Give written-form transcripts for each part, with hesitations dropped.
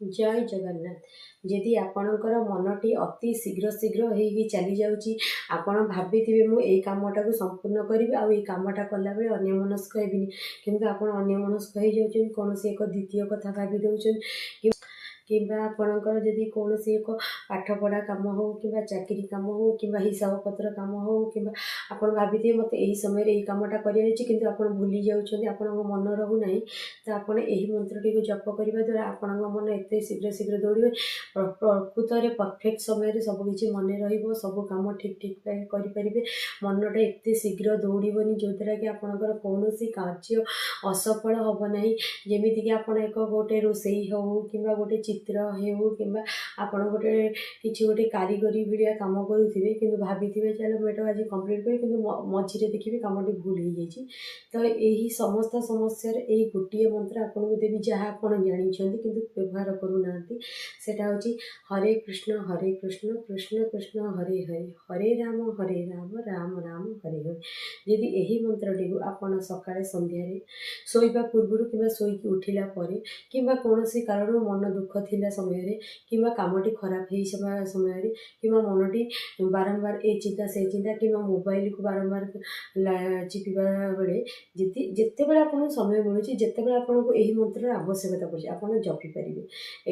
ଜୟ ଜଗନ୍ନାଥ। ଯଦି ଆପଣଙ୍କର ମନଟି ଅତି ଶୀଘ୍ର ଶୀଘ୍ର ହେଇକି ଚାଲିଯାଉଛି, ଆପଣ ଭାବିଥିବେ ମୁଁ ଏଇ କାମଟାକୁ ସମ୍ପୂର୍ଣ୍ଣ କରିବି ଆଉ ଏଇ କାମଟା କଲାବେଳେ ଅନ୍ୟମନସ୍କ ହେବିନି, କିନ୍ତୁ ଆପଣ ଅନ୍ୟମନସ୍କ ହେଇଯାଉଛନ୍ତି, କୌଣସି ଏକ ଦ୍ୱିତୀୟ କଥା ଭାବି ଦେଉଛନ୍ତି, କିମ୍ବା ଆପଣଙ୍କର ଯଦି କୌଣସି ଏକ ପାଠପଢ଼ା କାମ ହେଉ କିମ୍ବା ଚାକିରି କାମ ହେଉ କିମ୍ବା ହିସାବ ପତ୍ର କାମ ହେଉ, କିମ୍ବା ଆପଣ ଭାବିଥିବେ ମୋତେ ଏହି ସମୟରେ ଏହି କାମଟା କରିବାର ଅଛି, କିନ୍ତୁ ଆପଣ ଭୁଲି ଯାଉଛନ୍ତି, ଆପଣଙ୍କ ମନ ରହୁନାହିଁ, ତ ଆପଣ ଏହି ମନ୍ତ୍ରଟିକୁ ଜପ କରିବା ଦ୍ୱାରା ଆପଣଙ୍କ ମନ ଏତେ ଶୀଘ୍ର ଶୀଘ୍ର ଦୌଡ଼ିବ, ପ୍ରକୃତରେ ପରଫେକ୍ଟ ସମୟରେ ସବୁକିଛି ମନେ ରହିବ, ସବୁ କାମ ଠିକ୍ ଠିକ୍ କରିପାରିବେ। ମନଟା ଏତେ ଶୀଘ୍ର ଦୌଡ଼ିବନି, ଯେଉଁଦ୍ୱାରା କି ଆପଣଙ୍କର କୌଣସି କାର୍ଯ୍ୟ ଅସଫଳ ହେବ ନାହିଁ। ଯେମିତିକି ଆପଣ ଏକ ଗୋଟେ ରୋଷେଇ ହେଉ କିମ୍ବା ଗୋଟେ ଚିତ୍ର ହେଉ କିମ୍ବା ଆପଣ ଗୋଟେ କିଛି ଗୋଟେ କାରିଗରୀ ଭଳିଆ କାମ କରୁଥିବେ, କିନ୍ତୁ ଭାବିଥିବେ ଚାଲ ମୁଁ ଏଇଟାକୁ ଆଜି କମ୍ପ୍ଲିଟ୍ କରିବି, କିନ୍ତୁ ମଝିରେ ଦେଖିବେ କାମଟି ଭୁଲ ହେଇଯାଇଛି। ତ ଏହି ସମସ୍ତ ସମସ୍ୟାରେ ଏଇ ଗୋଟିଏ ମନ୍ତ୍ର ଆପଣଙ୍କୁ ଦେବି, ଯାହା ଆପଣ ଜାଣିଛନ୍ତି କିନ୍ତୁ ବ୍ୟବହାର କରୁନାହାନ୍ତି। ସେଇଟା ହେଉଛି ହରେ କୃଷ୍ଣ ହରେ କୃଷ୍ଣ କୃଷ୍ଣ କୃଷ୍ଣ ହରେ ହରେ, ହରେ ରାମ ହରେ ରାମ ରାମ ରାମ ହରେ ହରେ। ଯଦି ଏହି ମନ୍ତ୍ରଟିକୁ ଆପଣ ସକାଳେ ସନ୍ଧ୍ୟାରେ ଶୋଇବା ପୂର୍ବରୁ କିମ୍ବା ଶୋଇକି ଉଠିଲା ପରେ କିମ୍ବା କୌଣସି କାରଣରୁ ମନ ଦୁଃଖ ଥିଲା ସମୟରେ କିମ୍ବା କାମଟି ଖରାପ ହେଇଯିବା ସମୟରେ କିମ୍ବା ମନଟି ବାରମ୍ବାର ଏ ଚିନ୍ତା ସେ ଚିନ୍ତା କିମ୍ବା ମୋବାଇଲକୁ ବାରମ୍ବାର ଚିପିବା ବେଳେ, ଯଦି ଯେତେବେଳେ ଆପଣଙ୍କୁ ସମୟ ମିଳୁଛି, ଯେତେବେଳେ ଆପଣଙ୍କୁ ଏହି ମନ୍ତ୍ରର ଆବଶ୍ୟକତା ପଡ଼ୁଛି, ଆପଣ ଜପି ପାରିବେ।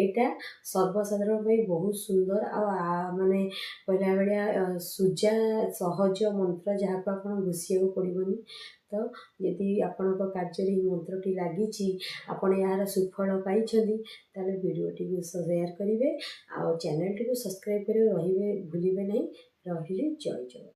ଏଇଟା ସର୍ବସାଧାରଣ ପାଇଁ ବହୁତ ସୁନ୍ଦର ଆଉ ମାନେ କହିଲା ଭଳିଆ ସୁଜା ସହଜ ମନ୍ତ୍ର, ଯାହାକୁ ଆପଣ ଘୋଷିବାକୁ ପଡ଼ିବନି। ତ ଯଦି ଆପଣଙ୍କ କାର୍ଯ୍ୟରେ ଏହି ମନ୍ତ୍ରଟି ଲାଗିଛି, ଆପଣ ଏହାର ସୁଫଳ ପାଇଛନ୍ତି, ତାହେଲେ ଭିଡ଼ିଓଟିକୁ ସେୟାର କରିବେ ଆଉ ଚ୍ୟାନେଲଟିକୁ ସବସ୍କ୍ରାଇବ୍ କରି ରହିବେ, ଭୁଲିବେ ନାହିଁ। ରହିଲି, ଜୟ ଜଗନ୍ନାଥ।